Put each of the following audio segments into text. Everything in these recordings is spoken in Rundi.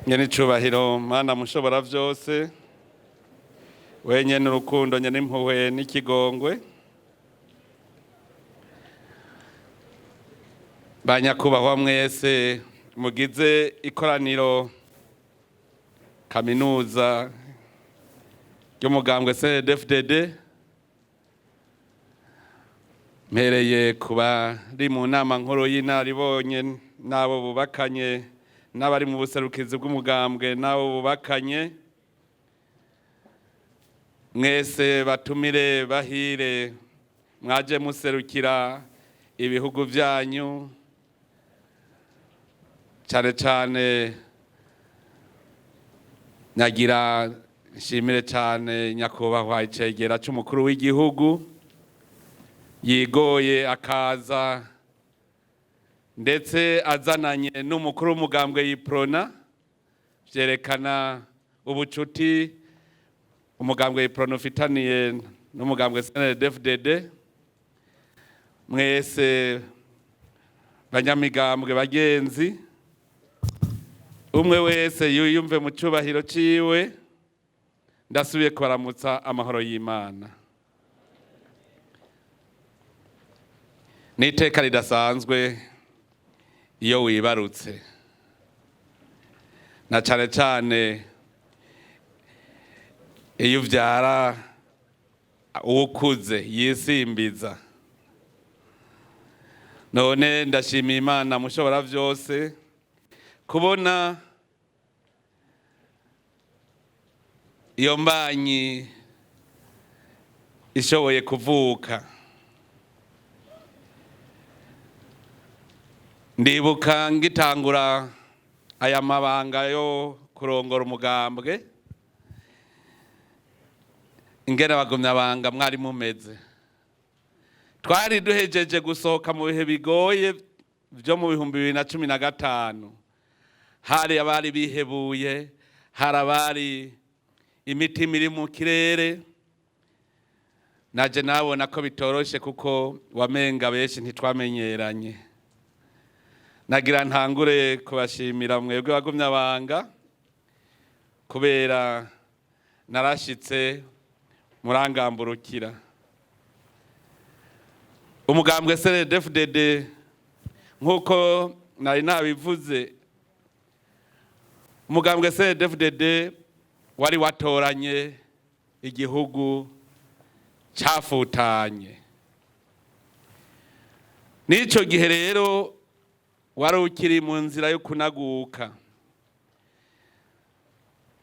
Nyene icubahiro, Mana mushobora vyose, wenyene urukundo, nyene impuhwe n'ikigongwe, banyakubahwa mwese mugize ikoraniro kaminuza ry'umugambwe CNDD-FDD, mpereye ku bari mu nama nkuru y'inararibonye n'abo bubakanye, n'abari mu buserukizi bw'umugambwe n'abo bubakanye, mwese batumire bahire mwaje muserukira ibihugu vyanyu, cane cane nagira nshimire cane nyakubahwa icegera c'umukuru w'igihugu yigoye akaza, ndetse azananye n'umukuru w'umugambwe Yiprona, vyerekana ubucuti umugambwe Yiprona ufitaniye n'umugambwe CNDD-FDD. Mwese banyamigambwe bagenzi, umwe wese yiyumve mu cubahiro ciwe, ndasubiye kubaramutsa amahoro y'Imana. N'iteka ridasanzwe iyo wibarutse, na cane cane iyo uvyara uwukuze yisimbiza. None ndashimiye Imana mushobora vyose kubona iyo mbanyi ishoboye kuvuka. Ndibuka ngitangura aya mabanga yo kurongora umugambwe, ingene abagumyabanga mwari mumeze. Twari duhejeje gusohoka mu bihe bigoye vyo mu 2015. Hari abari bihebuye, hari abari imitima iri mu kirere. Naje nabona ko bitoroshe kuko wamenga benshi ntitwamenyeranye. Nagira ntangure kubashimira mwebwe bagumyabanga, kubera narashitse murangamburukira. Umugambwe CNDD-FDD, nkuko nari nabivuze, umugambwe CNDD-FDD wari watoranye igihugu cafutanye. N'ico gihe rero wari ukiri mu nzira yo kunaguka.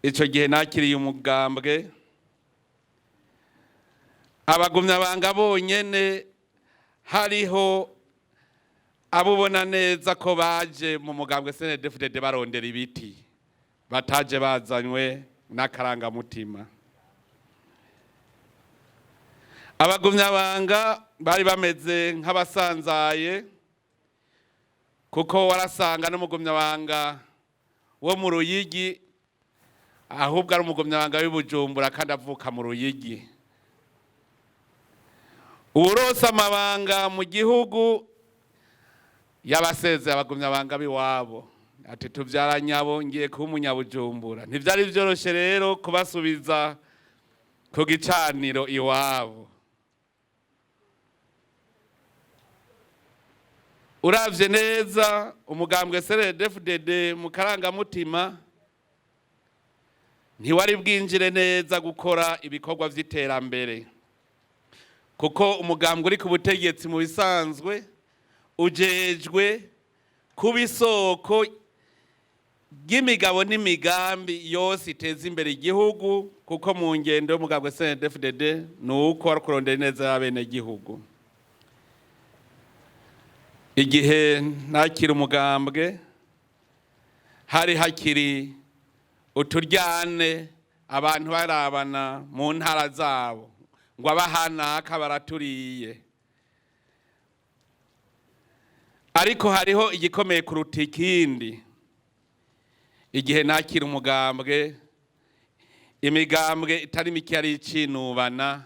Ico gihe nakiriye umugambwe, abagumyabanga bonyene hariho abubona neza ko baje mu mugambwe CNDD-FDD barondera ibiti, bataje bazanywe n'akarangamutima. Abagumyabanga bari bameze nk'abasanzaye, kuko warasanga n'umugumyabanga wo mu Ruyigi ahubwo ari umugumyabanga w'i Bujumbura kandi avuka mu Ruyigi. Uwuronse amabanga mu gihugu yabasezeye abagumyabanga b'iwabo, ati tuvyaranye abo, ngiye kuba umunyabujumbura. Ntivyari vyoroshe rero kubasubiza ku gicaniro iwabo. Uravye neza umugambwe CNDD-FDD mu karangamutima ntiwari bwinjire neza gukora ibikorwa vy'iterambere, kuko umugambwe uri ku butegetsi mu bisanzwe ujejwe kuba isoko ry'imigabo n'imigambi yose iteza imbere igihugu, kuko mu ngendo y'umugambwe CNDD-FDD ni uko ari kurondera ineza y'abenegihugu. Igihe nakira umugambwe hari hakiri uturyane, abantu barabana mu ntara zabo ngo abahanaka baraturiye, ariko hariho igikomeye kuruta ikindi. Igihe nakira umugambwe, imigambwe itari mike yari icinubana.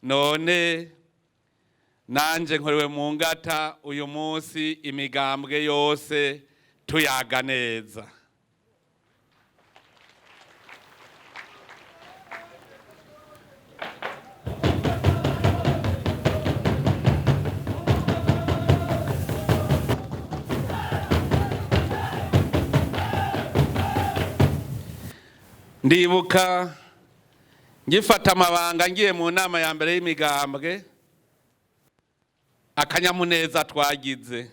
None nanje nkorewe mu ngata uyu munsi imigambwe yose tuyaga neza. Ndibuka ngifata amabanga, ngiye mu nama ya mbere y'imigambwe, akanyamuneza twagize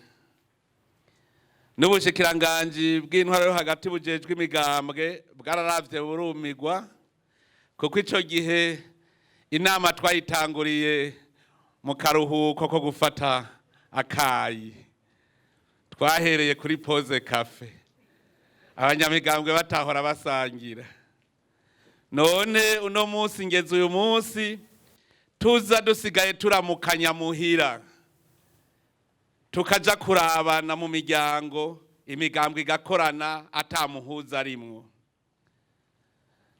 n'ubushikiranganji bw'intwaro yo hagati bujejwe imigambwe bwararavye burumigwa, kuko ico gihe inama twayitanguriye mu karuhuko ko gufata akayi. Twahereye kuri pause café, abanyamigambwe batahora basangira. None uno munsi ngeze uyu munsi tuza dusigaye turamukanya muhira, tukaja kurabana mu miryango, imigambwe igakorana ata muhuza arimwo.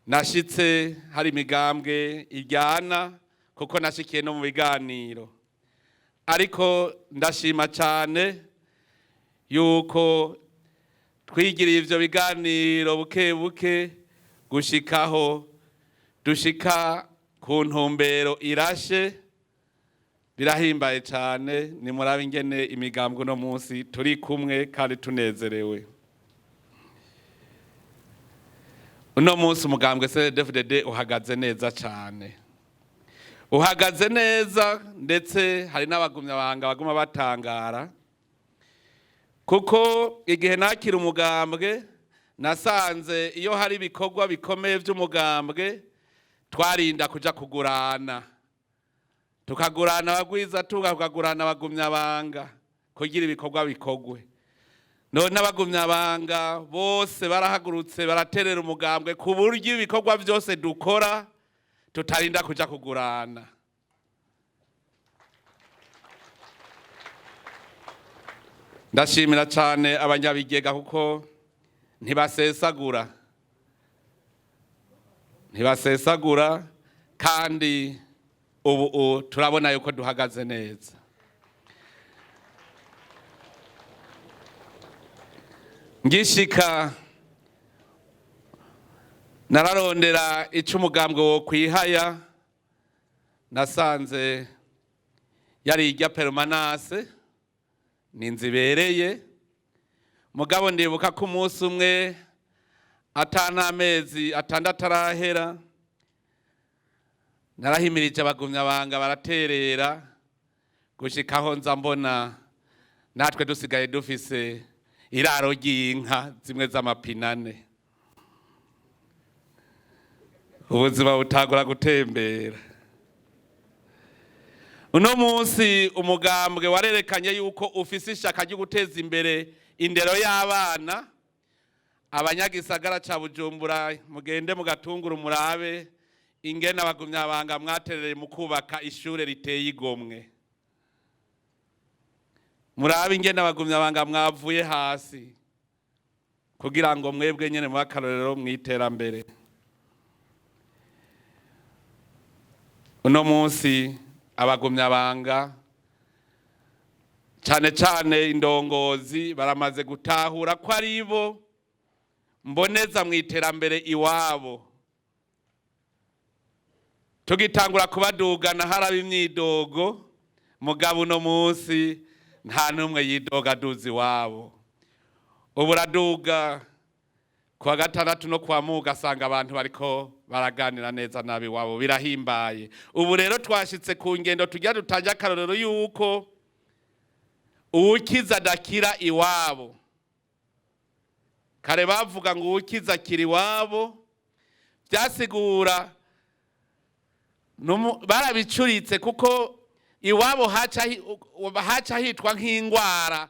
Nashitse hari imigambwe ijyana, kuko nashikiye no mu biganiro, ariko ndashima cyane yuko twigiriye ivyo biganiro buke buke gushikaho dushika ku ntumbero irashe. Birahimbaye cyane, nimurabe ingene imigambwe uno munsi turi kumwe kandi tunezerewe. Uno munsi umugambwe CNDD-FDD uhagaze neza cyane, uhagaze neza, ndetse hari n'abagumyabanga baguma batangara, kuko igihe nakira umugambwe nasanze iyo hari ibikorwa bikomeye by'umugambwe twarinda kuja kugurana, tukagurana abagwiza tunga, tukagurana abagumyabanga kugira ibikorwa bikorwe. None abagumyabanga bose barahagurutse, baraterera umugambwe ku buryo ibikorwa byose dukora tutarinda kuja kugurana. Ndashimira cyane abanyabigega, kuko ntibasesagura, ntibasesagura, kandi ubu turabona yuko duhagaze neza. Ngishika nararondera ico umugambwe wo kwihaya, nasanze yari irya permanence, ni inzu ibereye. Mugabo ndibuka ko umunsi umwe ata n'amezi 6 arahera, narahimirije abagumyabanga baraterera, gushikaho nza mbona natwe dusigaye dufise iraro ry'inka zimwe z'amapinane. Ubuzima butagura gutembera. Uno munsi umugambwe warerekanye yuko ufise ishaka ryo guteza imbere indero y'abana. Abanyagisagara ca Bujumbura, mugende mugatungura umurabe ingene abagumyabanga mwaterereye mu kubaka ishure riteye igomwe. Murabe ingene abagumyabanga mwavuye hasi kugira ngo mwebwe nyene mube akarorero mw'iterambere. Uno munsi abagumyabanga, cane cane indongozi, baramaze gutahura ko ari bo mboneza mu iterambere iwabo. Tugitangura kubadugana haraba imyidogo, mugabo uno munsi nta n'umwe yidoga aduza iwabo. Ubu uraduga kuwa gatandatu no kuwa Mungu ugasanga abantu bariko baraganira neza nabi iwabo, birahimbaye. Ubu rero twashitse ku ngendo tujya dutange akarorero yuko uwukiza adakira iwabo. Kare bavuga ngo uwukiza akira iwabo, byasigura barabicuritse, kuko iwabo haca hitwa nk'ingwara,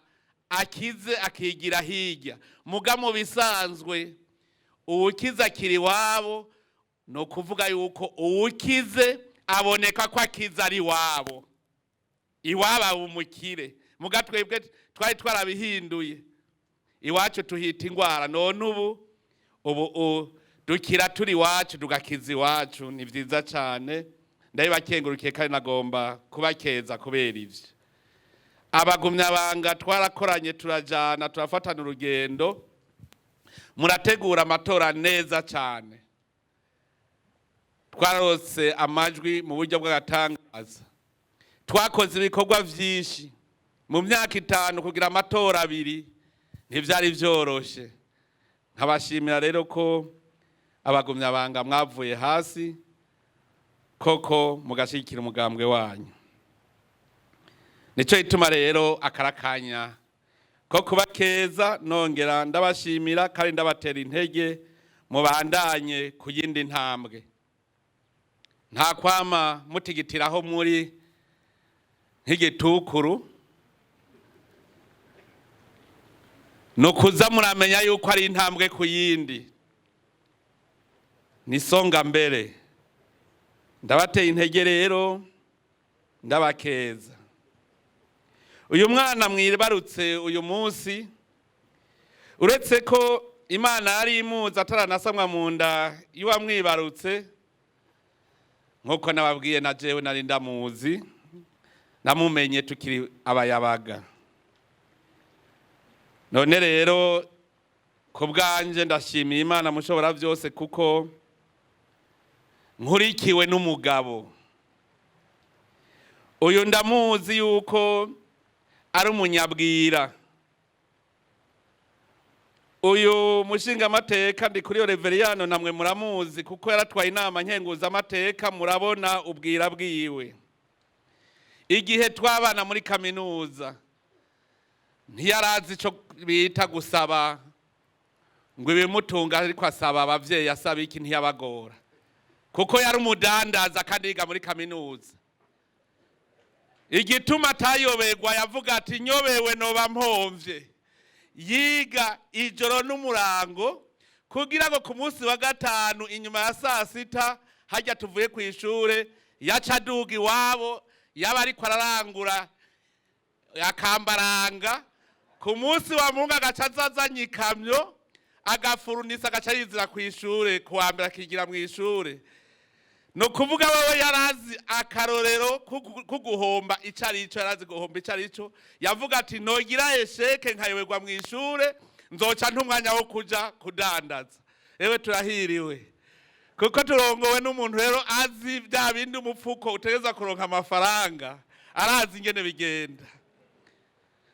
akize akigira hirya. Muga mu bisanzwe uwukiza akira iwabo ni ukuvuga yuko uwukize aboneka ko akiza ari iwabo, iwabo aba umukire. Muga twebwe twari twarabihinduye, iwacu tuhita ingwara. None ubu dukira turi iwacu, tugakiza iwacu, ni vyiza cane. Ndabibakengurukiye kandi nagomba kubakeza kubera ivyo. Abagumyabanga twarakoranye, turajana, turafatana urugendo, murategura amatora neza cane. Twarose amajwi mu buryo bw'agatangaza, twakoze ibikorwa vyinshi mu myaka 5 kugira amatora 2, ntivyari vyoroshe. Nkabashimira rero ko Abagumyabanga mwavuye hasi koko mugashigikira umugambwe wanyu. Nico gituma rero akarakanya ko kuba keza, nongera ndabashimira kandi ndabatera intege, mubandanye ku yindi ntambwe. Nta kwama mutigitiraho muri nk'igitukuru, ni ukuza muramenya yuko ari intambwe ku yindi, ni songa mbere. Ndabateye intege rero, ndabakeza. Uyu mwana mwibarutse uyu munsi, uretse ko Imana yari imuzi ataranasamwa mu nda y'uwamwibarutse, nk'uko nababwiye na jewe nari ndamuzi, namumenye tukiri abayabaga. None rero ku bwanje ndashimiye Imana mushobora byose, kuko nkurikiwe n'umugabo uyu. Ndamuzi yuko ari umunyabwira. Uyu mushingamateka ndi kuri Reveriyano, namwe muramuzi kuko yaratwaye inama nkenguzamateka, murabona ubwira bwiwe. Igihe twabana muri kaminuza ntiyarazi icyo bita gusaba ngo ibimutunga, ariko asaba ababyeyi, asaba iki, ntiyabagora kuko yari umudandaza kandi yiga muri kaminuza. Igituma atayoberwa, yavuga ati: "Nyobewe noba mpomvye." Yiga ijoro n'umurango kugira ngo ku munsi wa gatanu inyuma ya saa sita, hajya tuvuye ku ishure, yaca aduga iwabo, yaba ariko ararangura akambaranga. Ku munsi wa Mungu agaca azazanye ikamyo, agafurunisa, agaca yizira ku ishure. Ku wa mbere akigira mu ishure. Ni ukuvuga wewe yarazi akarorero kuguhomba ico arico, yarazi guhomba ico arico. Yavuga ati: "Nogira échec nkayoberwa mu ishure, nzoca ntumwanya wo kuja kudandaza." Ewe, turahiriwe kuko turongowe n'umuntu rero azi bya bindi umupfuko utegereza kuronka amafaranga, arazi ingene bigenda.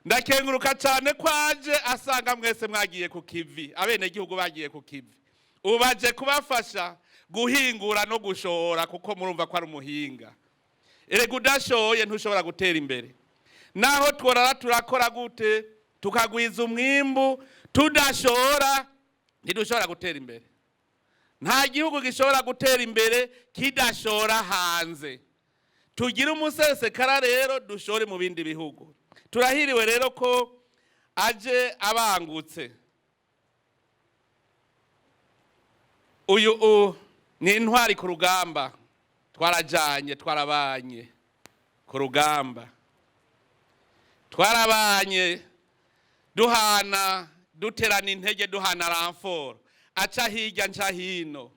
Ndakenguruka cyane ko aje asanga mwese mwagiye ku kivi, abenegihugu bagiye ku kivi. Ubu baje kubafasha guhingura no gushora, kuko murumva ko ari umuhinga. Erega udashoye ntushobora gutera imbere. Naho tworara turakora gute, tukagwiza umwimbu, tudashora ntidushobora gutera imbere. Nta gihugu gishobora gutera imbere kidashora hanze. Tugire umusesekara rero, dushore mu bindi bihugu. Turahiriwe rero ko aje abangutse. Uyu ni intwari ku rugamba, twarajanye, twarabanye ku rugamba, twarabanye duhana, duterana intege, duhana renfort, aca hirya nca hino.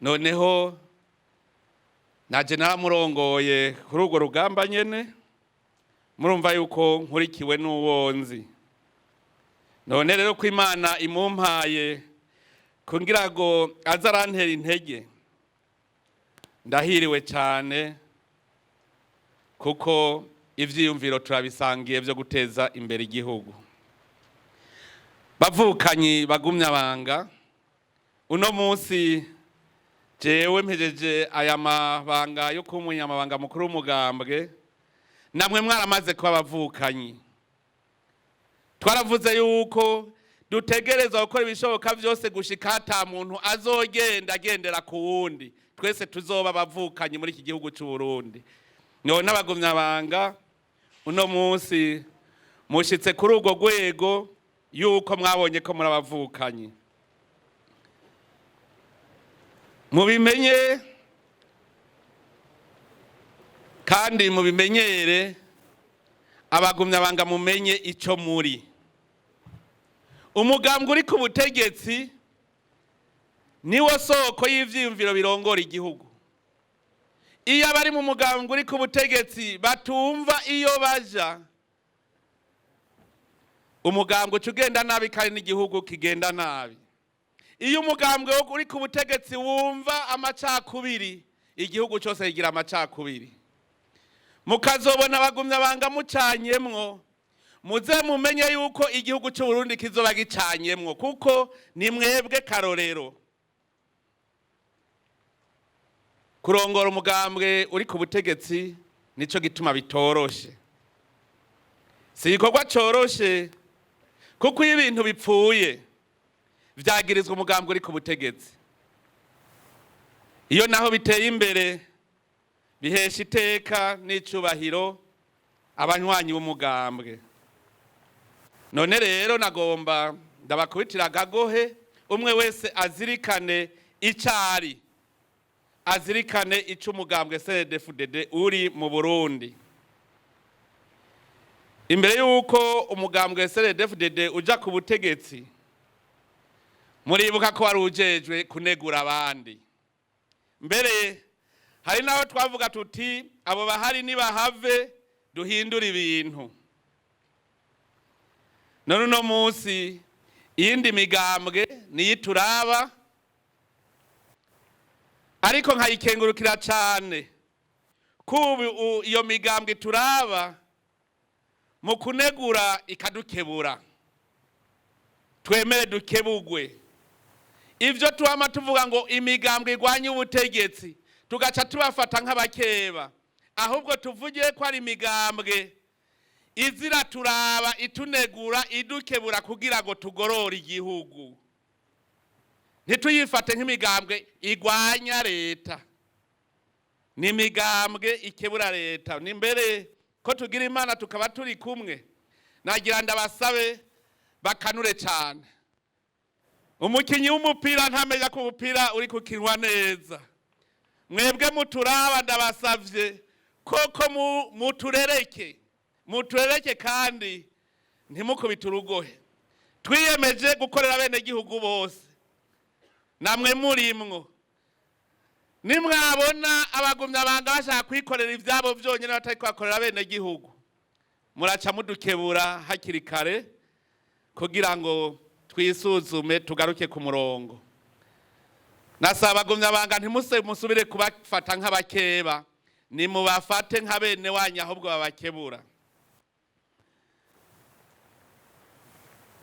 Noneho naje naramurongoye kuri urwo rugamba nyene, murumva yuko nkurikiwe n'uwonzi. None rero ko Imana imumpaye kugira ngo aze arantera intege, ndahiriwe cyane kuko ivyiyumviro turabisangiye byo guteza imbere igihugu. Bavukanyi bagumyabanga, uno munsi jewe mpejeje aya mabanga yo kuba umunyamabanga mukuru w'umugambwe, namwe mwaramaze kuba abavukanyi. Twaravuze yuko dutegerezwa gukora ibishoboka byose gushika ata muntu azogenda agendera ku wundi, twese tuzoba abavukanyi muri iki gihugu cy'u Burundi. None abagumyabanga, uno munsi mushitse kuri urwo rwego yuko mwabonye ko muri abavukanyi. Mubimenye kandi mubimenyere. Abagumyabanga, mumenye ico muri. Umugambwe uri ku butegetsi niwo soko y'ivyiyumviro birongora igihugu. Iyo abari mu mugambwe uri ku butegetsi batumva iyo baja, umugambwe uca ugenda nabi kandi n'igihugu kigenda nabi. Iyo umugambwe uri ku butegetsi wumva amacakubiri, igihugu cyose kigira amacakubiri. Mukazobona abagumyabanga mucanyemwo, Muze mumenye yuko igihugu cy'u Burundi kizoba gicanyemwo, kuko ni mwebwe karorero. Kurongora umugambwe uri ku butegetsi nico gituma bitoroshe, si igikorwa coroshe, kuko iyo ibintu bipfuye vyagirizwa umugambwe uri ku butegetsi. Iyo naho biteye imbere bihesha iteka n'icubahiro abanywanyi b'umugambwe. None rero nagomba ndabakubitira agagohe, umwe wese azirikane icari, azirikane ico umugambwe CNDD-FDD uri mu Burundi. Imbere y'uko umugambwe CNDD-FDD uja ku butegetsi, muribuka ko wari ujejwe kunegura abandi. Mbere hari naho twavuga tuti abo bahari nibahave duhindure ibintu. None uno munsi iyindi migambwe niyo ituraba, ariko nkayikengurukira cane kubu iyo migambwe turaba mu kunegura ikadukebura. Twemere dukebugwe. Ivyo twama tuvuga ngo imigambwe igwanye ubutegetsi, tugaca tubafata nk'abakeba, ahubwo tuvuge ko ari imigambwe izira turaba, itunegura, idukebura kugira ngo tugorore igihugu. Ntituyifate nk'imigambwe igwanya leta, ni imigambwe ikebura leta. Ni mbere ko tugira Imana tukaba turi kumwe, nagira ndabasabe bakanure cyane. Umukinyi w'umupira ntamenya ko umupira uri kukinwa neza. Mwebwe muturaba ndabasavye koko muturereke, muturereke kandi ntimukubite urugohe. Twiyemeje gukorera bene gihugu bose, namwe murimwo. Nimwabona abagumya banga bashaka kwikorera ivyabo vyonyene batari kubakorera bene gihugu, muraca mudukebura hakiri kare kugira ngo twisuzume tugaruke ku murongo. Nasaba abagumya banga ntimuse musubire kubafata nk'abakeba, nimubafate nka bene wanyu ahubwo babakebura.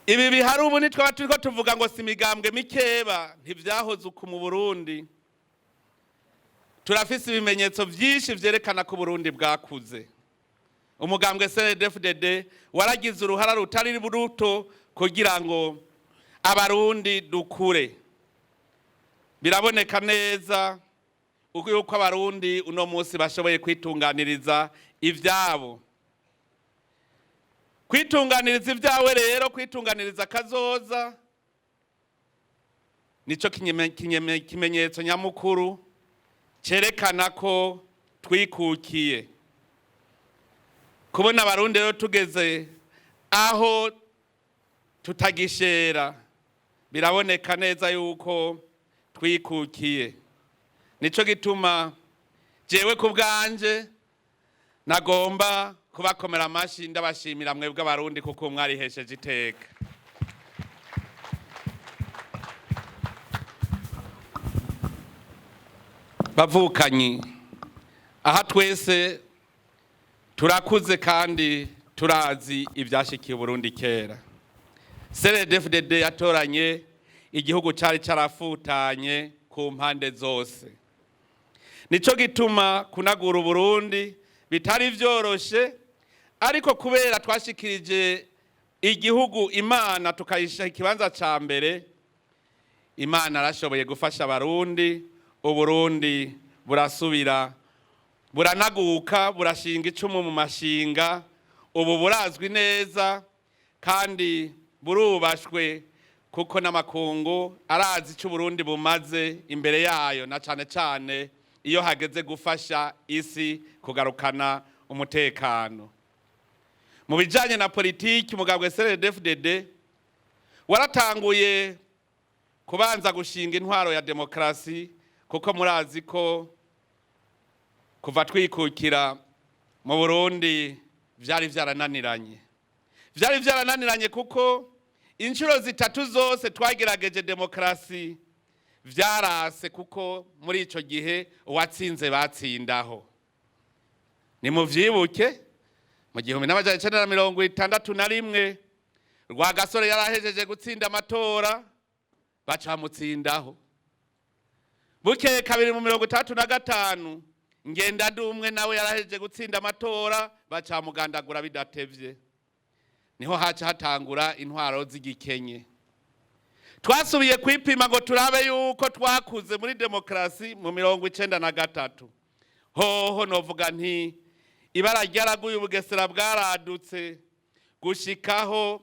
Ibi bihari ubu nitwaba turiko tuvuga ngo si imigambwe mikeba, ntivyahoze uku mu Burundi. Turafise ibimenyetso vyinshi vyerekana ko Burundi bwakuze. Umugambwe CNDD-FDD waragize uruhara rutari ruto kugira ngo abarundi dukure. Biraboneka neza yuko abarundi uno munsi bashoboye kwitunganiriza ivyabo. Kwitunganiriza ibyawe rero, kwitunganiriza kazoza, nico kimenyetso nyamukuru cerekana ko twikukiye. Kubona abarundi rero tugeze aho tutagishera, biraboneka neza yuko twikukiye. Nico gituma jewe ku bwanje nagomba kubakomera amashi, ndabashimira mwebwe abarundi kuko mwarihesheje iteka. Bavukanyi, aha twese turakuze kandi turazi ivyashikiye Burundi kera. CNDD-FDD yatoranye igihugu cari carafutanye ku mpande zose. Nico gituma kunagura Burundi bitari vyoroshe, ariko kubera twashikirije igihugu Imana tukayisha ikibanza ca mbere, Imana arashoboye gufasha abarundi, Uburundi burasubira buranaguka, burashinga icumu mu mashinga, ubu burazwi neza kandi burubashwe, kuko n'amakungu arazi ico Burundi bumaze imbere yayo, na cane cane iyo hageze gufasha isi kugarukana umutekano. Mu bijanye na politiki, umugambwe CNDD-FDD waratanguye kubanza gushinga intwaro ya demokrasi, kuko murazi ko kuva twikukira mu Burundi vyari vyarananiranye. Vyari vyarananiranye kuko inshuro zitatu zose twagerageje demokrasi vyarase, kuko muri ico gihe uwatsinze batsindaho. Nimuvyibuke Mu 1961, Rwagasore yarahejeje gutsinda amatora, bacamutsindaho. Bukeye kabiri, mu 65, Ngendandumwe nawe yarahejeje gutsinda amatora, bacamugandagura. Bidatevye niho haca hatangura intwaro z'igikenye. Twasubiye kwipima ngo turabe yuko twakuze muri demokarasi mu 93. Hoho novuga nti ibara ryaraguye, ubugesera bwaradutse, gushikaho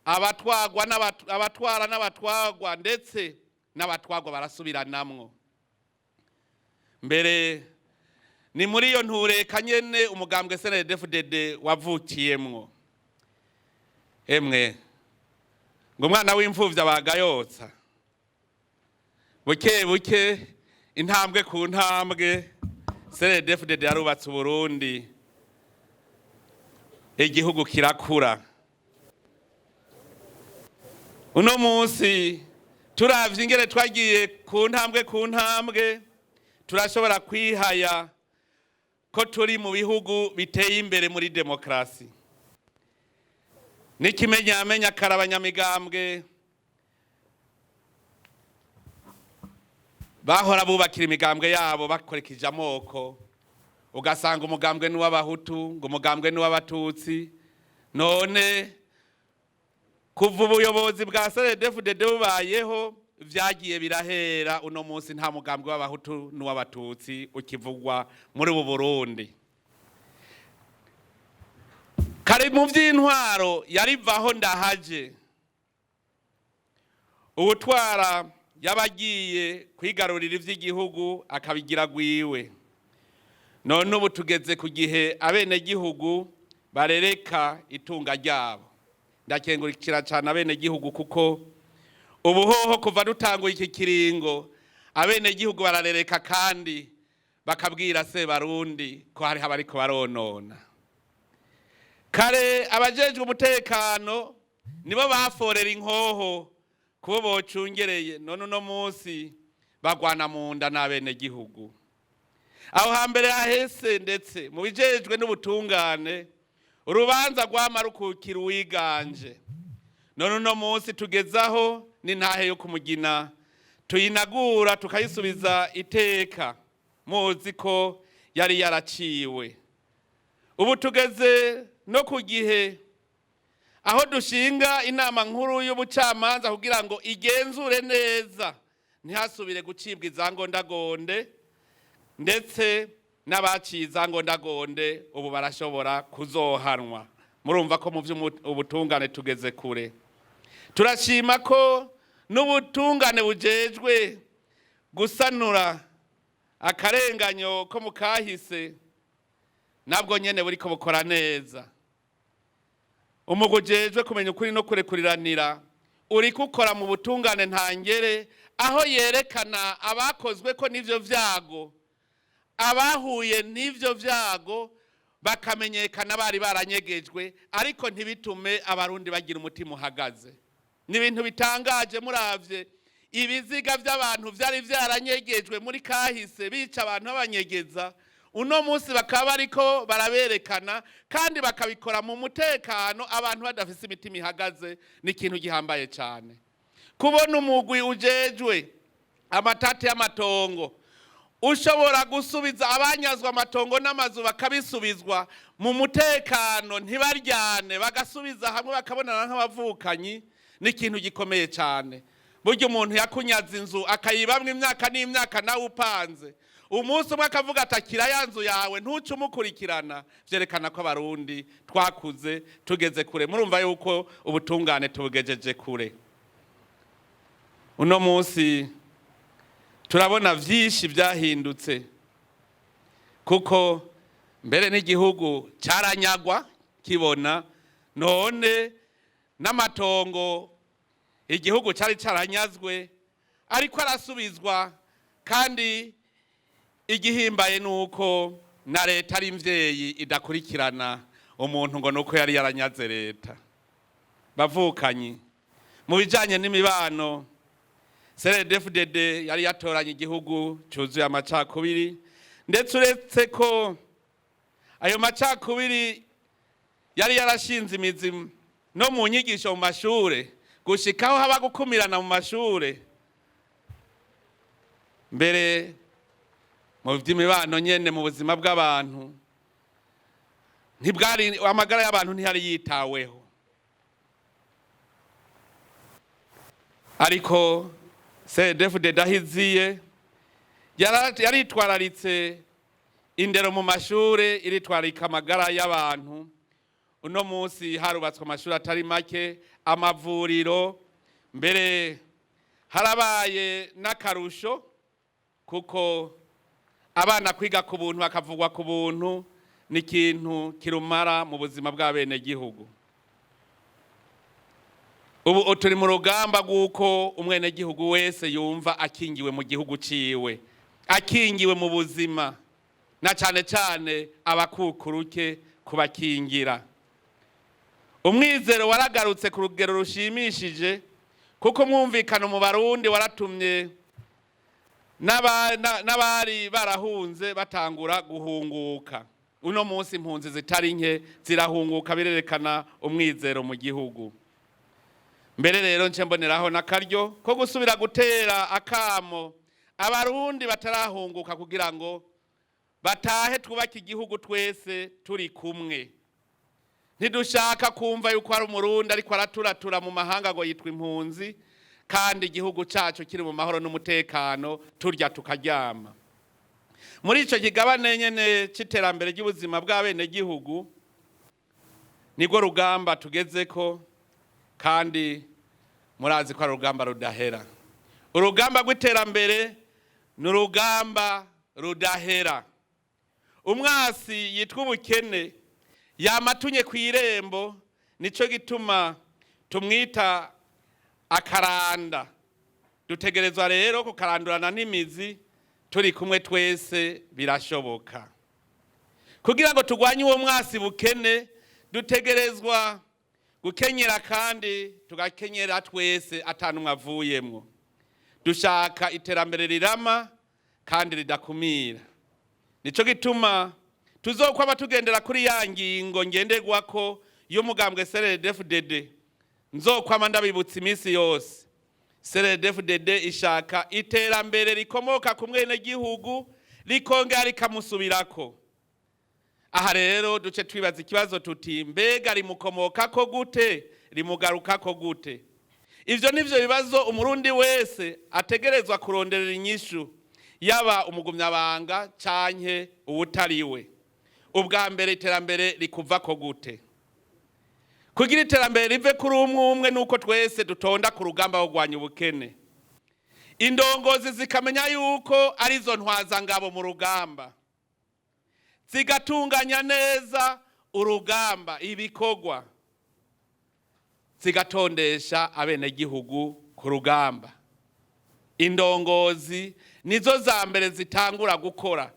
abatwagwa abatwara n'abatwagwa, ndetse n'abatwagwa barasubiranamwo. Mbere ni muri iyo ntureka nyene umugambwe CNDD-FDD wavukiyemwo. Emwe, ngo umwana w'imfuvyi abaga yotsa. Buke buke, intambwe ku ntambwe, CNDD-FDD yarubatse Uburundi, igihugu kirakura. Uno munsi turavye ingene twagiye ku ntambwe ku ntambwe, turashobora kwihaya ko turi mu bihugu biteye imbere muri demokarasi. N'ikimenyamenya, kare abanyamigambwe bahora bubakira imigambwe yabo bakoresheje amoko, ugasanga umugambwe ni uw'Abahutu, ngo umugambwe ni uw'Abatutsi. None kuva ubuyobozi bwa CNDD-FDD bubayeho, vyagiye birahera. Uno munsi nta mugambwe w'Abahutu n'uw'Abatutsi ukivugwa muri ubu Burundi. Kare mu vy'intwaro yarivaho ndahaje, uwutwara yabagiye kwigarurira ivy'igihugu akabigira gwiwe. None ubu tugeze ku gihe abenegihugu barereka itunga ryabo. Ndakengurukira cyane abenegihugu, kuko ubuhoho kuva dutanguye iki kiringo, abenegihugu bararereka kandi bakabwira se barundi ko hariho abariko baronona. Kare abajejwe umutekano nibo baforera inkoho kubo bocungereye, none uno munsi bagwana mu nda n'abenegihugu. Aho hambere hahese, ndetse mu bijejwe n'ubutungane, urubanza rwama rukukira uwiganje. None uno munsi tugezaho n'intahe yo kumugina tuyinagura, tukayisubiza iteka, muzi ko yari yaraciwe. Ubu tugeze no ku gihe aho dushinga inama nkuru y'ubucamanza kugira ngo igenzure neza, ntihasubire gucibwa izangondagonde, ndetse n'abaciye izangondagonde ubu barashobora kuzohanwa. Murumva ko mu by'ubutungane tugeze kure. Turashima ko n'ubutungane bujejwe gusanura akarenganyo ko mu kahise nabwo nyene buriko bukora neza. Umugwi ujejwe kumenya ukuri no kurekuriranira uri gukora mu butungane ntangere, aho yerekana abakozwe ko n'ivyo vyago, abahuye n'ivyo vyago bakamenyekana, bari baranyegejwe, ariko ntibitume Abarundi bagira umutima uhagaze. Ni ibintu bitangaje muravye ibiziga by'abantu vyari vyaranyegejwe muri kahise, bica abantu babanyegeza, uno munsi bakaba bariko baraberekana kandi bakabikora mu mutekano, abantu badafise imitima ihagaze. Ni ikintu gihambaye cyane kubona umugwi ujejwe amatati y'amatongo ushobora gusubiza abanyazwa amatongo n'amazu, bakabisubizwa mu mutekano, ntibaryane, bagasubiza hamwe, bakabonana nk'abavukanyi. Ni ikintu gikomeye cyane. Burya umuntu yakunyaze inzu akayibamwo imyaka n'imyaka, nawe upanze, umunsi umwe akavuga ati akira ya nzu yawe, ntuce umukurikirana. Vyerekana ko Abarundi twakuze, tugeze kure. Murumva yuko ubutungane tubugejeje kure. Uno munsi turabona vyinshi vyahindutse, kuko mbere n'igihugu caranyagwa kibona, none n'amatongo igihugu cari caranyazwe ariko arasubizwa. Kandi igihimbaye nuko na leta ari imvyeyi, idakurikirana umuntu ngo nuko yari yaranyaze leta. Bavukanyi, mu bijanye n'imibano, CNDD-FDD yari yatoranye igihugu cyuzuye amacakubiri, ndetse uretse ko ayo macakubiri Yari yarashinze imizi no mu nyigisho mu mashure, gushikaho haba gukumirana mu mashure. Mbere mu by'imibano nyene, mu buzima bw'abantu ntibwari, amagara y'abantu ntiyari yitaweho. Ariko CNDD-FDD ahiziye yaritwararitse indero mu mashure, iritwararika amagara y'abantu. Uno munsi harubatswe amashuri atari make, amavuriro, mbere harabaye n'akarusho kuko abana kwiga ku buntu, bakavugwa ku buntu, ni ikintu kirumara mu buzima bw'abenegihugu. Ubu turi mu rugamba rw'uko umwenegihugu wese yumva akingiwe mu gihugu ciwe, akingiwe mu buzima, na cane cane abakukuruke kubakingira. Umwizero waragarutse ku rugero rushimishije, kuko umwumvikano mu Barundi waratumye n'abari barahunze batangura guhunguka. Uno munsi impunzi zitari nke zirahunguka, birerekana umwizero mu gihugu. Mbere rero nce mboneraho n'akaryo ko gusubira gutera akamo Abarundi batarahunguka kugira ngo batahe, twubake igihugu twese turi kumwe. Ntidushaka kumva yuko hari Umurundi ariko araturatura mu mahanga ngo yitwa impunzi, kandi igihugu cyacu kiri mu mahoro n'umutekano, turya tukaryama. Muri icyo kigabane nyene c'iterambere ry'ubuzima bw'abenegihugu nibwo rugamba tugezeko, kandi murazi ko ari urugamba rudahera. Urugamba rw'iterambere ni urugamba rudahera. Umwasi yitwa ubukene yamatunye ku irembo, nico gituma tumwita akaranda. Dutegerezwa rero kukarandurana n'imizi turi kumwe twese, birashoboka. Kugira ngo turwanye uwo mwasi bukene, dutegerezwa gukenyera, kandi tugakenyera twese atanumwe avuyemwo. Dushaka iterambere rirama kandi ridakumira. Nico gituma tuzokwaba tugendera kuri ya ngingo ngenderwako y'umugambwe CNDD-FDD, nzokwama ndabibutsa iminsi yose. CNDD-FDD ishaka iterambere rikomoka ku mwenegihugu, rikongera rikamusubirako. Aha rero duce twibaza ikibazo tuti: mbega rimukomokako gute, rimugarukako gute? Ivyo nivyo bibazo Umurundi wese ategerezwa kuronderera inyishu, yaba umugumyabanga canke uwutariwe. Ubwa mbere, iterambere rikuvako gute? Kugira iterambere rive kuri umwe umwe, nuko twese dutonda ku rugamba wo kurwanya ubukene. Indongozi zikamenya yuko arizo ntwazangabo mu rugamba, zigatunganya neza urugamba, ibikorwa, zigatondesha abenegihugu ku rugamba. Indongozi nizo za mbere zitangura gukora.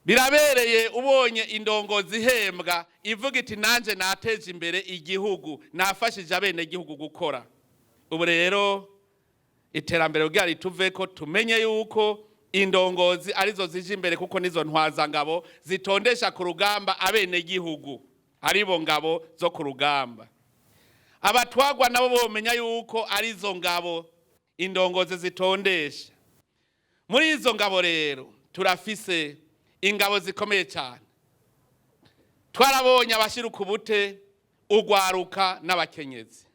Birabereye ubonye indongozi ihembwa ivuga iti: "Nanje nateje imbere igihugu, nafashije abenegihugu gukora." Ubu rero iterambere kugira rituveko, tumenye yuko indongozi arizo zije imbere, kuko nizo ntwazangabo zitondesha ku rugamba abenegihugu, aribo ngabo zo ku rugamba. Abatwagwa nabo bomenya yuko arizo ngabo indongozi zitondesha. Muri izo ngabo rero turafise ingabo zikomeye cyane. Twarabonye abashiruka ubute, ugwaruka n'abakenyezi.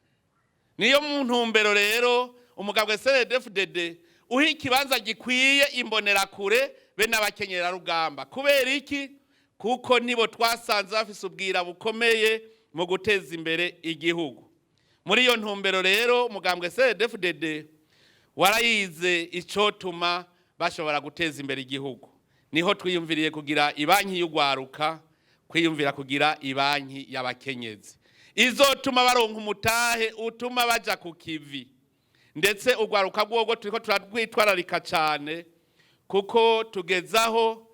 Niyo mu ntumbero rero umugabwe CNDD-FDD uha ikibanza gikwiye imbonerakure be n'abakenyerarugamba. Kubera iki? Kuko nibo twasanze bafise ubwira bukomeye mu guteza imbere igihugu. Muri iyo ntumbero rero umugambwe CNDD-FDD warayize icotuma bashobora guteza imbere igihugu. Niho twiyumviriye kugira ibanki y'ugwaruka, kwiyumvira kugira ibanki y'abakenyezi izotuma baronka umutahe utuma baja ku kivi. Ndetse ugwaruka rwogo turiko turarwitwararika cane, kuko tugezaho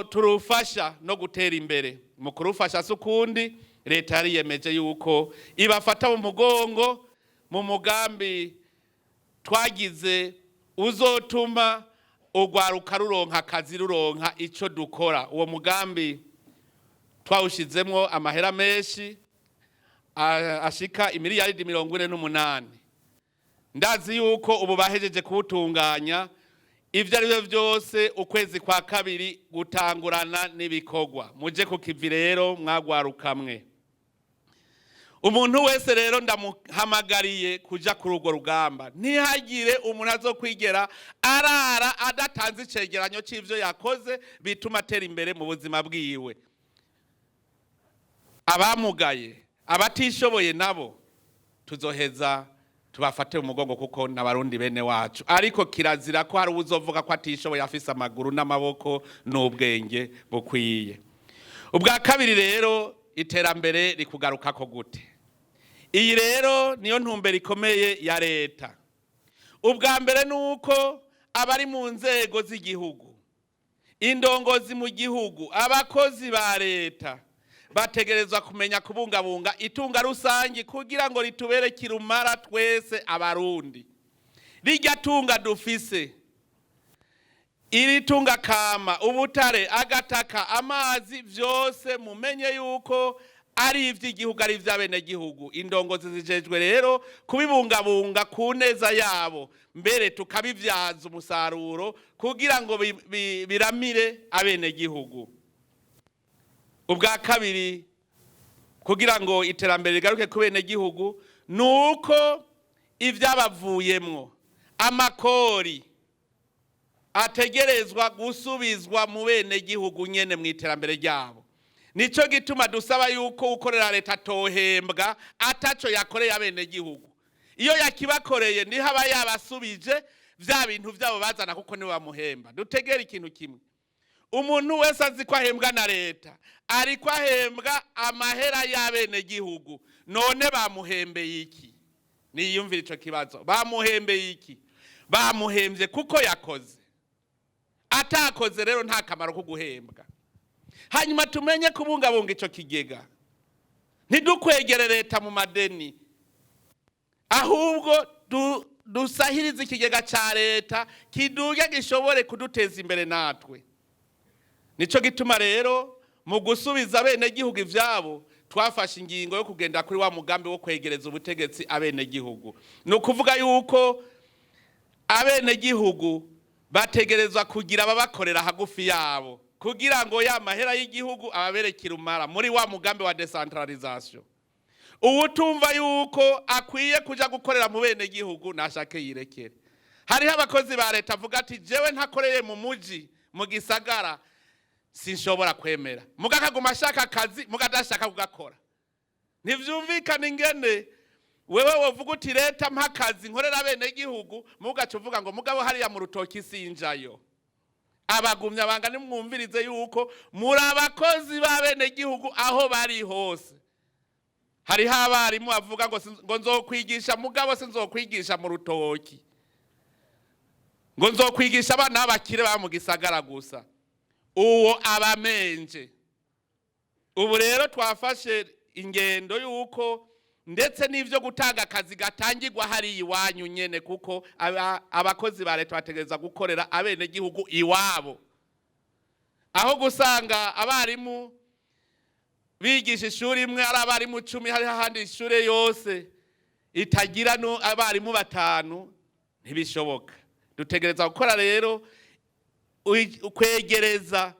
turufasha no gutera imbere. Mu kurufasha si ukundi, leta yariyemeje yuko ibafata mu mugongo mu mugambi twagize uzotuma ugwaruka ruronka akazi, ruronka ico dukora. Uwo mugambi Twawushizemwo amahera menshi ashika imiliyaridi 48. Ndazi yuko ubu bahejeje kuwutunganya. Ivyo ari byo byose, ukwezi kwa kabiri gutangurana n'ibikorwa. Muje ku kivi rero, mwagwarukamwe. Umuntu wese rero ndamuhamagariye kuja kuri urwo rugamba. Ntihagire umuntu azokwigera arara adatanze icegeranyo c'ivyo yakoze bituma atera imbere mu buzima bwiwe. Abamugaye, abatishoboye nabo tuzoheza tubafate mu mugongo, kuko n'Abarundi bene wacu. Ariko kirazira ko hari uwuzovuga ko atishoboye afise amaguru n'amaboko n'ubwenge bukwiye. Ubwa kabiri rero, iterambere rikugarukako gute? Iyi rero niyo ntumbero ikomeye ya leta. Ubwa mbere ni uko abari mu nzego z'igihugu, indongozi mu gihugu, abakozi ba leta bategerezwa kumenya kubungabunga itunga rusange kugira ngo ritubere kirumara twese Abarundi. Rirya tunga dufise, iri tunga kama, ubutare, agataka, amazi, vyose mumenye yuko ari ivy'igihugu, ari ivy'abenegihugu. Indongozi zijejwe rero kubibungabunga ku neza yabo, mbere tukabivyaza umusaruro kugira ngo biramire abenegihugu. Ubwa kabiri, kugira ngo iterambere rigaruke ku benegihugu, ni uko ivyabavuyemwo, amakori, ategerezwa gusubizwa mu benegihugu nyene mu iterambere ryabo. Nico gituma dusaba yuko ukorera leta atohembwa ataco yakoreye abenegihugu. Iyo yakibakoreye, niho aba yabasubije vya bintu vyabo bazana, kuko niwe bamuhemba. Dutegere ikintu kimwe: umuntu wese azi ko ahembwa na leta, ariko ahembwa amahera y'abenegihugu. None bamuhembeye iki? Niyumvire ico kibazo: bamuhembeye iki? Bamuhembye kuko yakoze. Atakoze rero, nta kamaro ko guhembwa. Hanyuma tumenye kubungabunga ico kigega, ntidukwegere leta mu madeni, ahubwo dusahirize ikigega ca leta kiduge, gishobore kuduteza imbere natwe. Nico gituma rero mu gusubiza abenegihugu ivyabo, twafashe ingingo yo kugenda kuri wa mugambi wo kwegereza ubutegetsi abenegihugu. Ni ukuvuga yuko abenegihugu bategerezwa kugira ababakorera hagufi yabo, kugira ngo ya mahera y'igihugu ababerekere umara muri wa mugambi wa décentralisation. Uwutumva yuko akwiye kuja gukorera mu benegihugu, nashake yirekere. Hariho abakozi ba leta avuga ati: "Jewe ntakoreye mu muji, mu gisagara, sinshobora kwemera." Muga akaguma ashaka akazi, muga adashaka kugakora. Ntivyumvikana ingene wewe wovuga uti: "Leta, mpa akazi nkorera abenegihugu," mugaca uvuga ngo: "Mugabo hariya mu rutoki sinjayo." Abagumya banga, nimwumvirize yuko muri abakozi b'abenegihugu aho bari hose. Hariho abarimu bavuga ngo ngo nzokwigisha, mugabo sinzokwigisha mu rutoki, ngo nzokwigisha abana b'abakire baba mu gisagara gusa. Uwo abamenje. Ubu rero twafashe ingendo y'uko ndetse n'ivyo gutanga akazi gatangirwa hariya iwanyu nyene, kuko abakozi ba leta bategereza gukorera abenegihugu iwabo. Aho gusanga abarimu bigisha ishuri imwe ari abarimu 10, hariho ahandi ishure yose itagira no abarimu batanu, ntibishoboka. Dutegereza gukora rero kwegereza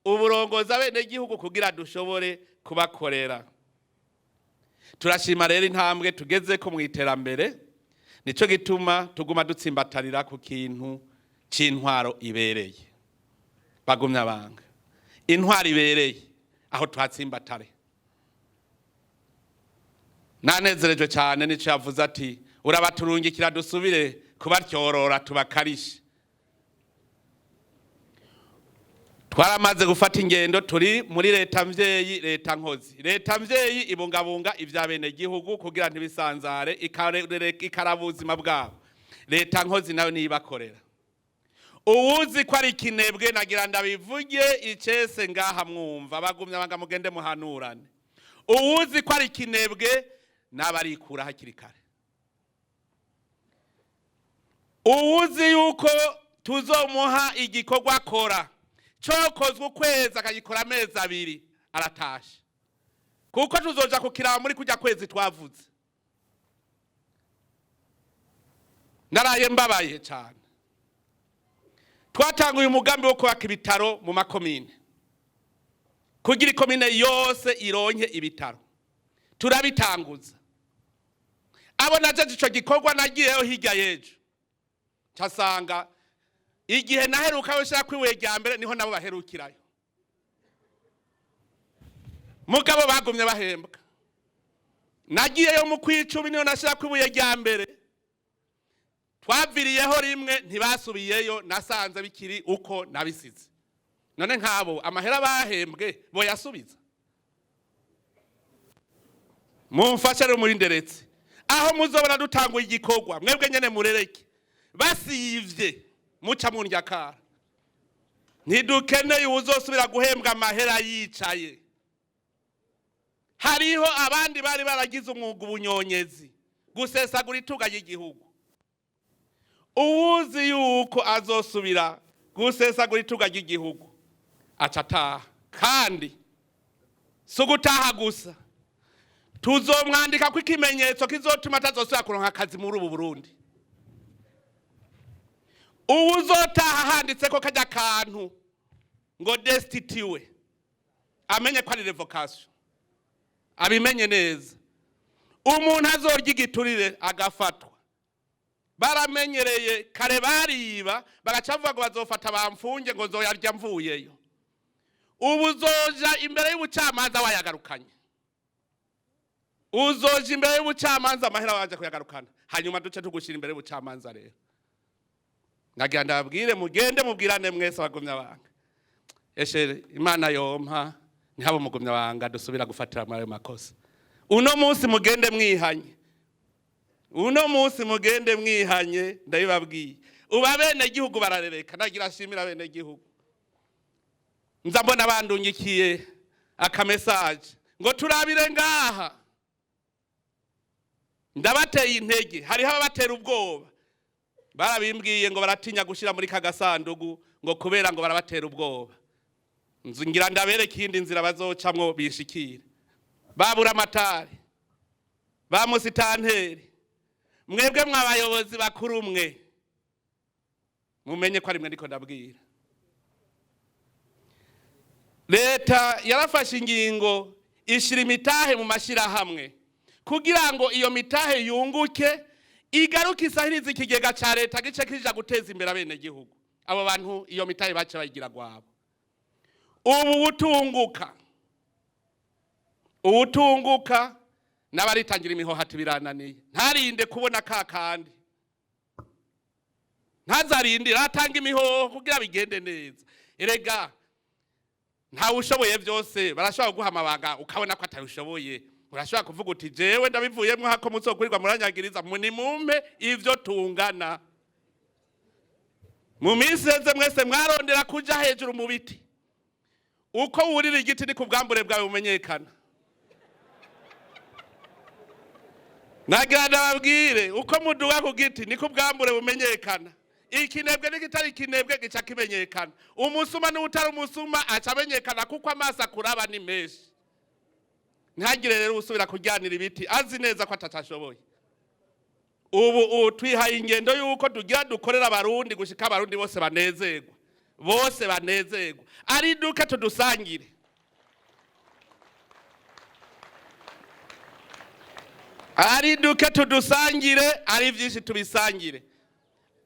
uburongozi abenegihugu kugira dushobore kubakorera. Turashima rero intambwe tugeze ko mu iterambere. Nico gituma tuguma dutsimbatarira ku kintu c'intwaro ibereye. Bagumya banga, intwaro ibereye aho tuhatsimbatare. Nanezerejwe cyane nico yavuze ati: "Urabaturungikira dusubire kubatyorora, tubakarishe." Twaramaze gufata ingendo, turi muri leta mvyeyi, leta nkozi. Leta mvyeyi ibungabunga ivy'abenegihugu kugira ntibisanzare, ikaraba ubuzima bwabo. Leta nkozi nayo niyibakorera. Uwuzi ko ari ikinebwe, nagira ndabivuge icese ngaha mwumva, bagumya banga, mugende muhanurane. Uwuzi ko ari ikinebwe naba arikura hakiri kare. Uwuzi yuko tuzomuha igikorwa akora cokozwe ukwezi, akagikora amezi 2. Aratashe, kuko tuzoja kukiraba muri kujya kwezi twavuze. Naraye mbabaye cyane. Twatanguye umugambi wo kubaka ibitaro mu makomine, kugira ikomine yose ironke ibitaro. Turabitanguza. Abo najeje ico gikorwa, nagiyeyo hirya y'ejo, casanga igihe naheruka yo shira kwibuye rya mbere niho nabo baherukirayo, mugabo bagumye bahembwa. Nagiyeyo mu kwicumi, niho nashira kwibuye rya mbere. Twaviriyeho rimwe, ntibasubiyeyo. Nasanze bikiri uko nabisize. None nk'abo amahera bahembwe boyasubiza? Mumfashe rero muri nderetse, aho muzobona dutanguye igikorwa, mwebwe nyene murereke. Basivye, muca mundyakara. Ntidukeneye uwuzosubira guhembwa amahera yicaye. Hariho abandi bari baragize umwuga ubunyonyezi, gusesagura itunga ry'igihugu. Uwuzi yuko azosubira gusesagura itunga ry'igihugu aca ataha. Kandi si ugutaha gusa, tuzomwandika ko ikimenyetso kizotuma atazosubira kuronka akazi muri ubu Burundi. Uwuzotaha handitse ko kajya kantu ngo "destitué", amenye ko ari révocation, abimenye neza. Umuntu azorya igiturire agafatwa, baramenyereye kare bariba, bagaca bavuga ngo bazofata bamfunge, ngo nzoyarya mvuyeyo. Ubu uzoja imbere y'ubucamanza wayagarukanye. Uzoja imbere y'ubucamanza amahera waje kuyagarukana, hanyuma duce tugushyira imbere y'ubucamanza. Rero nagira ndababwire, mugende mubwirane mwese abagumya banga. Eshe, Imana yompa ntihaba umugumya banga dusubira gufatira muri ayo makosa. Uno munsi mugende mwihanye, uno munsi mugende mwihanye, ndabibabwiye. Ubu abenegihugu bararereka. Nagira ashimira abenegihugu. Nza mbona bandungikiye aka message ngo turabire ngaha. Ndabateye intege. Hariho ababatera ubwoba, barabimbwiye ngo baratinya gushyira muri ka gasandugu, ngo kubera ngo barabatera ubwoba. Ngira ndabereke iyindi nzira bazocamwo bishikire. Babura amatari, ba musitanteri, mwebwe mwabayobozi bakuru mwe, mumenye ko ari mwe ndiko ndabwira. Leta yarafashe ingingo, ishira imitahe mu mashyirahamwe kugira ngo iyo mitahe yunguke, igaruke isahirize ikigega ca leta, gice kija guteza imbere abenegihugu. Abo bantu iyo mitahe bace bayigira gwabo. Ubu ubutunguka, ubutunguka n'abaritangira imihohati birananiye. Ntarinde kubona ka kandi, ntazarindire, atanga imihoho kugira bigende neza. Erega ntawe ushoboye byose. Barashobora kuguha amabanga ukabona ko atayushoboye. Urashobora kuvuga uti: "Jewe ndabivuyemo, hako muzokurirwa muranyagiriza, nimumpe ivyo tungana." Mu minsi iheze mwese mwarondera kuja hejuru mu biti. Uko wurira igiti ni ku bwambure bwawe bumenyekana. Nagira ndababwire, uko muduga ku giti niko ubwambure bumenyekana. Ikinebwe n'igitari ikinebwe gica kimenyekana, umusuma n'utari umusuma aca amenyekana, kuko amaso akuraba ni menshi. Ntihagire rero usubira kuryanira ibiti azi neza ko atatashoboye. Ubu twihaye ingendo y'uko tugira dukorera Abarundi gushika Abarundi bose banezerwa, bose banezerwa. Ari duke tudusangire. Ari duke tudusangire, ari byinshi tubisangire.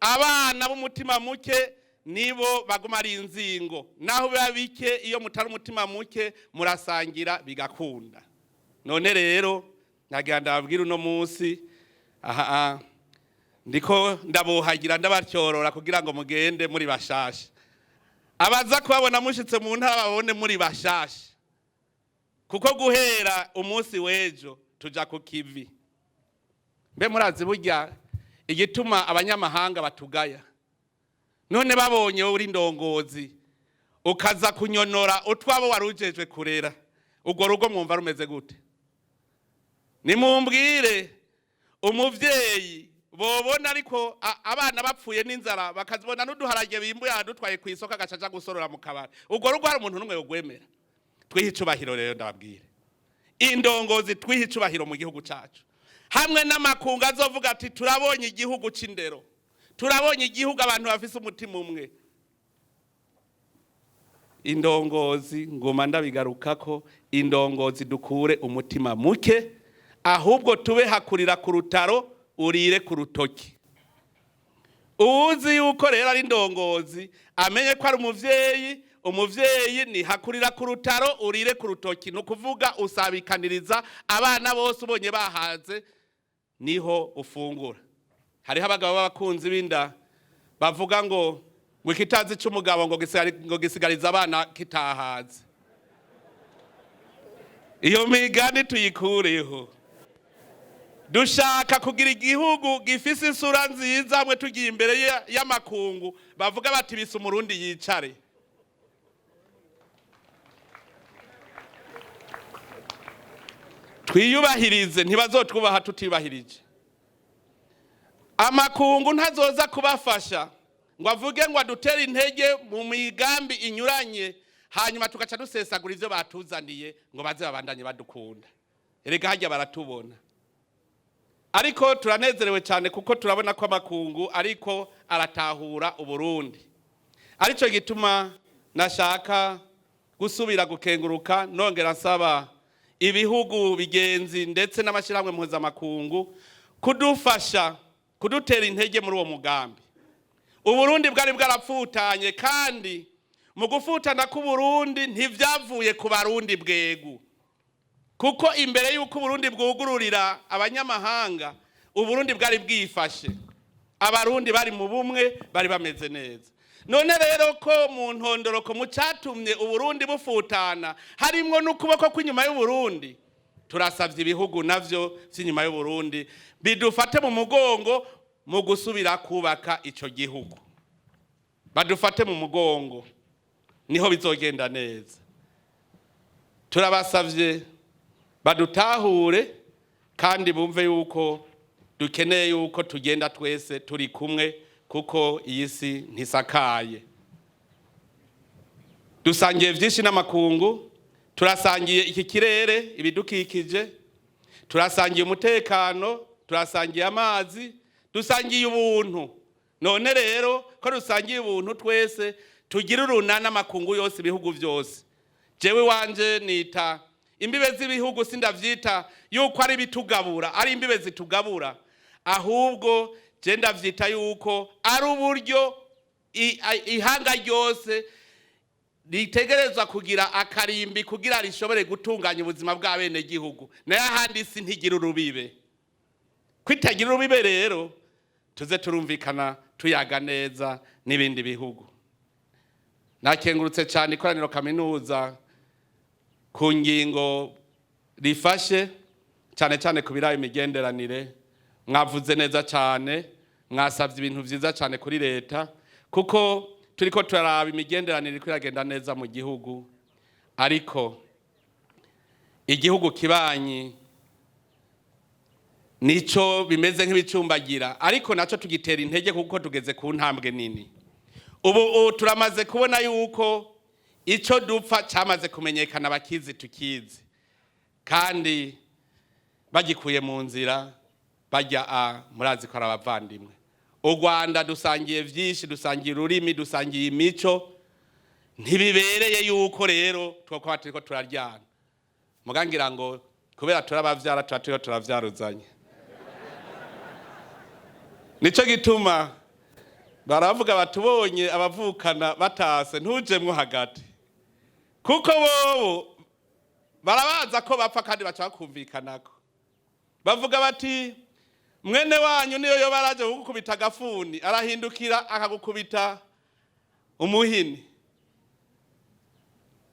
Abana b'umutima muke nibo baguma ari inzingo. Naho biba bike, iyo mutari umutima muke murasangira bigakunda. None rero nagira ndababwira, uno munsi aha ndiko ndabuhagira, ndabatyorora kugira ngo mugende muri bashasha. Abaza kubabona mushitse mu ntara babone muri bashasha, kuko guhera umunsi w'ejo tuja ku kivi. Mbe murazi burya igituma abanyamahanga batugaya? None babonye wowe uri ndongozi ukaza kunyonora utwabo wari ujejwe kurera, urwo rugo mwumva rumeze gute? Nimumbwire, umuvyeyi bobona ariko abana bapfuye n'inzara, bakazibona n'uduharage bimbuye aradutwaye ku isoko, agaca aja gusorora mu kabari, urwo rugo hari umuntu n'umwe yogwemera? Twihe icubahiro rero, ndababwire, indongozi twihe icubahiro mu gihugu cacu, hamwe n'amakungu azovuga ati: "Turabonye igihugu c'indero, turabonye igihugu abantu bafise umutima umwe." Indongozi, ngoma ndabigarukako, indongozi dukure umutima muke, ahubwo tube hakurira ku rutaro urire ku rutoki. Uwuzi yuko rero ari indongozi amenye ko ari umuvyeyi. Umuvyeyi ni hakurira ku rutaro urire ku rutoki, ni ukuvuga usabikaniriza abana bose, ubonye bahaze niho ufungura. Hariho abagabo b'abakunzi b'inda bavuga ngo ikitazi c'umugabo ngo gisigariza abana kitahaze. Iyo migani tuyikureho. Dushaka kugira igihugu gifise isura nziza, hamwe tugiye imbere y'amakungu bavuga bati: "Bise Umurundi yicare." Twiyubahirize, ntibazotwubaha tutiyubahirije. Amakungu ntazoza kubafasha ngo avuge ngo adutere intege mu migambi inyuranye, hanyuma tugaca dusesagura ivyo batuzaniye, ngo baze babandanye badukunda. Erega harya baratubona. Ariko turanezerewe cyane kuko turabona ko amakungu ariko aratahura Uburundi. Aricyo gituma nashaka gusubira gukenguruka, nongera nsaba ibihugu bigenzi ndetse n'amashyirahamwe mpuzamakungu kudufasha, kudutera intege muri uwo mugambi. Uburundi bwari bwarapfutanye, kandi mu gufutana k'Uburundi ntivyavuye ku Barundi bwegu, kuko imbere y'uko Uburundi bwugururira abanyamahanga, Uburundi bwari bwifashe, Abarundi bari mu bumwe, bari bameze neza. None rero ko mu ntondoroko mu cyatumye Uburundi bufutana harimwo n'ukuboko kw'inyuma y'Uburundi, turasabye ibihugu navyo vy'inyuma y'Uburundi bidufate mu mugongo mu gusubira kubaka ico gihugu. Badufate mu mugongo, niho bizogenda neza. Turabasavye badutahure kandi bumve yuko dukeneye yuko tugenda twese turi kumwe, kuko iyi si ntisakaye. Dusangiye byinshi n'amakungu: turasangiye iki kirere, ibidukikije, turasangiye umutekano, turasangiye amazi, dusangiye ubuntu. None rero ko dusangiye ubuntu twese, tugira urunana, amakungu yose, ibihugu byose. Jewe wanje nita imbibe z'ibihugu, sindavyita yuko ari bitugabura, ari imbibe zitugabura, ahubwo je ndavyita yuko ari uburyo ihanga ryose ritegerezwa kugira akarimbi kugira rishobore gutunganya ubuzima bw'abenegihugu. Nayo ahandi isi ntigira urubibe. Kwitagira urubibe rero, tuze turumvikana, tuyaga neza n'ibindi bihugu. Nakengurutse cyane ikoraniro kaminuza ku ngingo rifashe, cyane cyane ku birayi imigenderanire. Mwavuze neza cyane, mwasabye ibintu byiza cyane kuri leta, kuko turiko turaraba imigenderanire iriko iragenda neza mu gihugu, ariko igihugu kibanyi nico bimeze nk'ibicumbagira. Ariko naco tugitera intege kuko tugeze ku ntambwe nini. Ubu turamaze kubona yuko ico dupfa cyamaze kumenyekana, bakizi, tukizi, kandi bagikuye mu nzira bajya a murazi ko ari abavandimwe. U Rwanda dusangiye vyinshi, dusangiye ururimi, dusangiye imico. Ntibibereye yuko rero twokuba turiko turaryana. Mugangira ngo kubera turabavyara, tuba turiko turavyaruzanya. Nico gituma baravuga batubonye abavukana batase ntujemwo hagati, kuko bobo barabaza ko bapfa kandi baca bakumvikanako. Bavuga bati: "Mwene wanyu niyo yoba araje kugukubita agafuni, arahindukira akagukubita umuhini."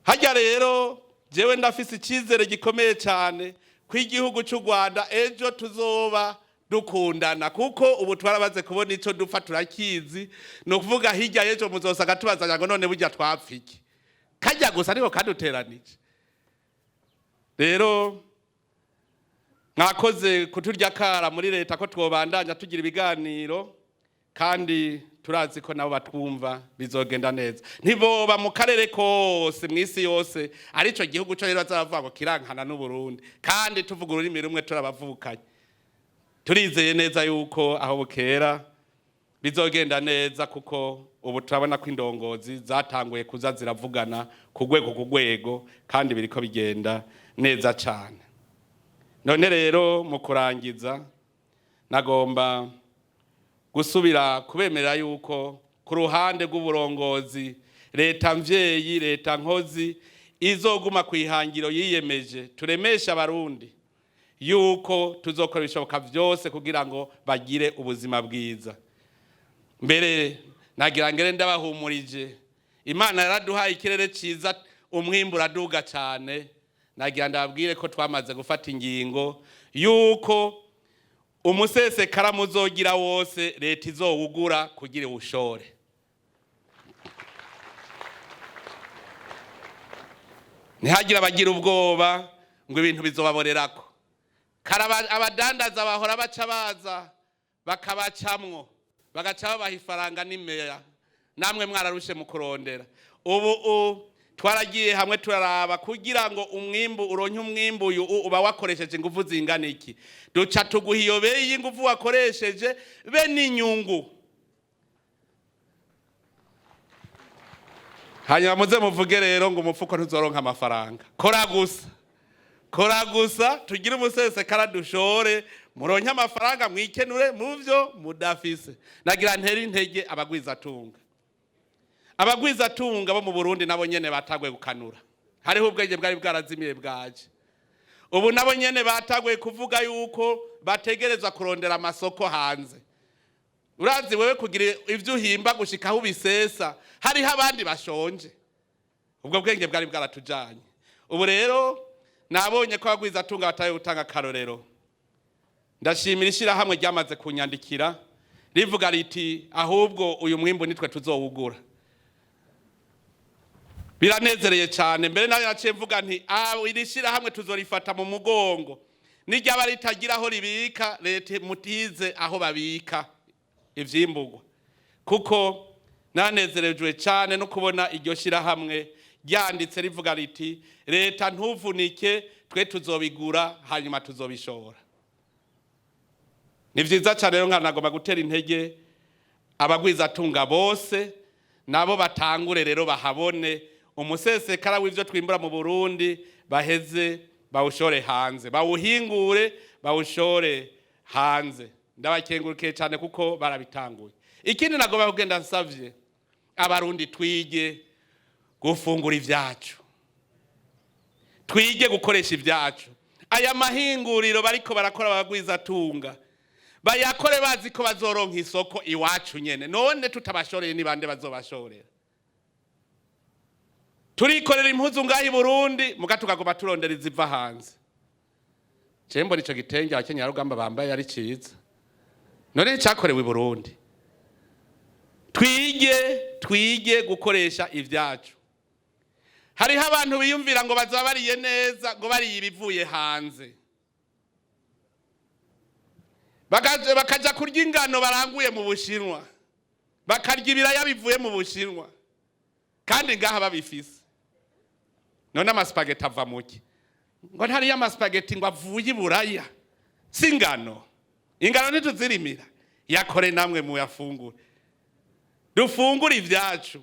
Hajya rero jewe ndafise icyizere gikomeye cyane ko igihugu cy'u Rwanda ejo tuzoba dukundana, kuko ubu twarabaze kubona icyo dupfa turakizi. Ni ukuvuga hirya y'ejo muzosanga tubazanya ngo: "None burya twapfa iki?" Kajya gusa ariko kaduteranije. Rero mwakoze kuturya kara muri leta ko twobandanya tugira ibiganiro, kandi Turazi ko nabo batwumva, bizogenda neza. Ntiboba mu karere kose, mu isi yose, arico gihugu cyo rero bazabavuga ngo kirankana n'Uburundi, kandi tuvuga ururimi rumwe, turabavukanye. Turizeye neza yuko aho bukera bizogenda neza, kuko ubu turabona ko indongozi zatanguye kuza ziravugana ku rwego ku rwego, kandi biriko bigenda neza cyane. None rero mu kurangiza, nagomba gusubira kubemerera yuko ku ruhande rw'uburongozi, leta mvyeyi, leta nkozi, izoguma ku ihangiro yiyemeje. Turemesha Abarundi yuko tuzokora ibishoboka vyose kugira ngo bagire ubuzima bwiza. Mbere nagira ngere ndabahumurije, Imana yaraduhaye ikirere ciza, umwimbu uraduga cyane. Nagira ndababwire ko twamaze gufata ingingo yuko umusesekara muzogira wose leta izowugura kugira iwushore. Ntihagire abagira ubwoba ngo ibintu bizobaborerako. Kare abadandaza bahora baca baza bakabacamwo, bagaca babaha ifaranga n'imeya, namwe mwararushe mu kurondera. Ubu twaragiye hamwe turaraba kugira ngo umwimbu uronke, umwimbu uyu uba wakoresheje ingufu zingana iki, duca tuguha iyo beyi y'ingufu wakoresheje be n'inyungu. Hanyuma muze muvuge rero ngo umufuko ntuzoronka amafaranga. Kora gusa, kora gusa, tugire umusesekara, dushore, muronke amafaranga, mwikenure muvyo mudafise. Nagira ntere intege abagwizatunga. Abagwizatunga bo mu Burundi nabo nyene bataguye gukanura. Hariho ubwenge bwari bwarazimiye bwaje. Ubu nabo nyene bataguye kuvuga yuko bategerezwa kurondera amasoko hanze. Urazi wewe kugira ivyo uhimba gushika aho ubisesa, hariho abandi bashonje. Ubwo bwenge bwari bwaratujanye. Ubu rero nabonye ko abagwizatunga bataye gutanga akarorero. Ndashimira ishirahamwe ryamaze kunyandikira rivuga riti: "Ahubwo uyu mwimbu nitwe tuzowugura." Biranezereye cyane. Mbere nawe naciye mvuga nti: "Ah, iri shirahamwe tuzorifata mu mugongo, niryaba ritagira aho ribika, leta mutize aho babika ivyimburwa." Kuko nanezerejwe cyane no kubona iryo shirahamwe ryanditse rivuga riti: "Leta ntuvunike, twe tuzobigura, hanyuma tuzobishora." Ni vyiza cyane. Rero nkanagomba gutera intege abagwizatunga bose, nabo batangure rero bahabone umusesekara w'ivyo twimbura mu Burundi, baheze bawushore hanze, bawuhingure, bawushore hanze. Ndabakengurukiye cyane kuko barabitanguye. Ikindi nagomba kugenda nsavye Abarundi, twige gufungura ivyacu, twige gukoresha ibyacu. Aya mahinguriro bariko barakora abagwizatunga, bayakore bazi ko bazoronka isoko iwacu nyene. None tutabashoreye, ni bande bazobashorera? Turikorera impuzu ngaho i Burundi, muga tukaguma turondera iziva hanze. Je mbona ico gitenge abakenyerarugamba bambaye ari ciza, none cyakorewe i Burundi. Twige, twige gukoresha ibyacu. Hariho abantu biyumvira ngo bazaba bariye neza ngo bariye ibivuye hanze, bakaja kurya ingano baranguye mu Bushinwa, bakarya ibiraya bivuye mu Bushinwa, kandi ngaha babifise. None amasupageti ava muki? Ngo ntariyo amasupageti ngo avuye i Buraya, si ingano? Ingano ntituzirimira? Yakore namwe muyafungure. Dufungure ibyacu.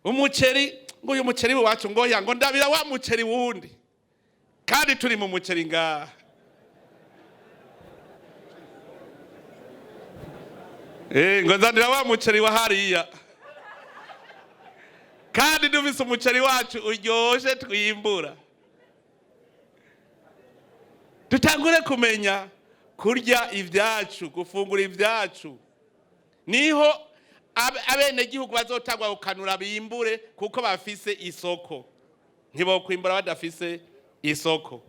Umuceri, ngo uyu muceri wacu, ngo ya ngo ndabira wa muceri wundi, kandi turi mu muceri ngaha. Ngo nzanira wa muceri wa hariya, kandi dufise umuceri wacu uryoshe twimbura. Dutangure kumenya kurya ibyacu, gufungura ibyacu, niho abenegihugu bazotangwa gukanura, bimbure kuko bafise isoko. Ntibokwimbura badafise isoko.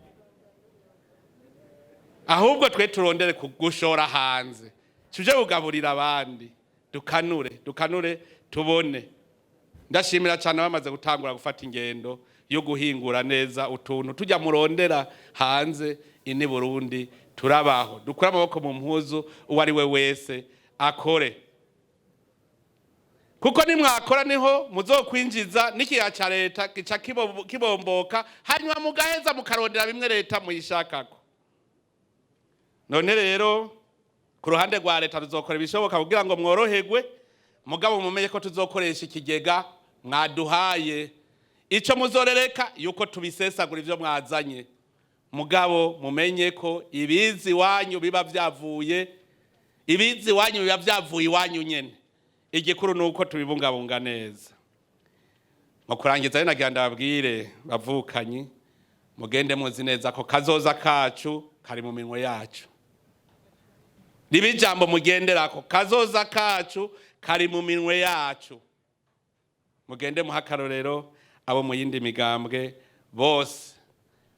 Ahubwo twe turondere gushora hanze, tuje kugaburira abandi. Dukanure, dukanure, tubone. Ndashimira cyane bamaze gutangura gufata ingendo yo guhingura neza utuntu tujya murondera hanze. Ini Burundi turabaho. Dukure amaboko mu mpuzu, uwo ari we wese akore. Kuko nimwakora niho muzokwinjiza n'ikiya ca leta gica kibomboka, hanyuma mugaheza mukarondera bimwe leta muyishakako. None rero ku ruhande rwa leta tuzokora ibishoboka kugira ngo mworoherwe, mugabo mumenye ko tuzokoresha ikigega mwaduhaye. Ico muzorereka yuko tubisesagura ivyo mwazanye, mugabo mumenye ko ibizi iwanyu biba vyavuye, ibizi iwanyu biba vyavuye iwanyu nyene. Igikuru ni uko tubibungabunga neza. Mu kurangiza rero nagira ndababwire, bavukanyi, mugende muzi neza ko kazoza kacu kari mu minwe yacu. Riba ijambo mugenderako: kazoza kacu kari mu minwe yacu. Mugende muha akarorero abo mu yindi migambwe bose,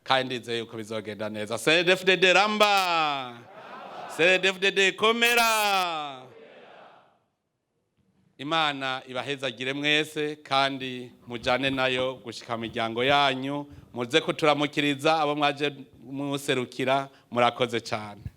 kandi ndizeye yuko bizogenda neza. CNDD-FDD ramba! CNDD-FDD komera! Imana ibahezagire mwese, kandi mujane nayo gushika mu miryango yanyu. Muze kuturamukiriza abo mwaje muserukira. Murakoze cyane.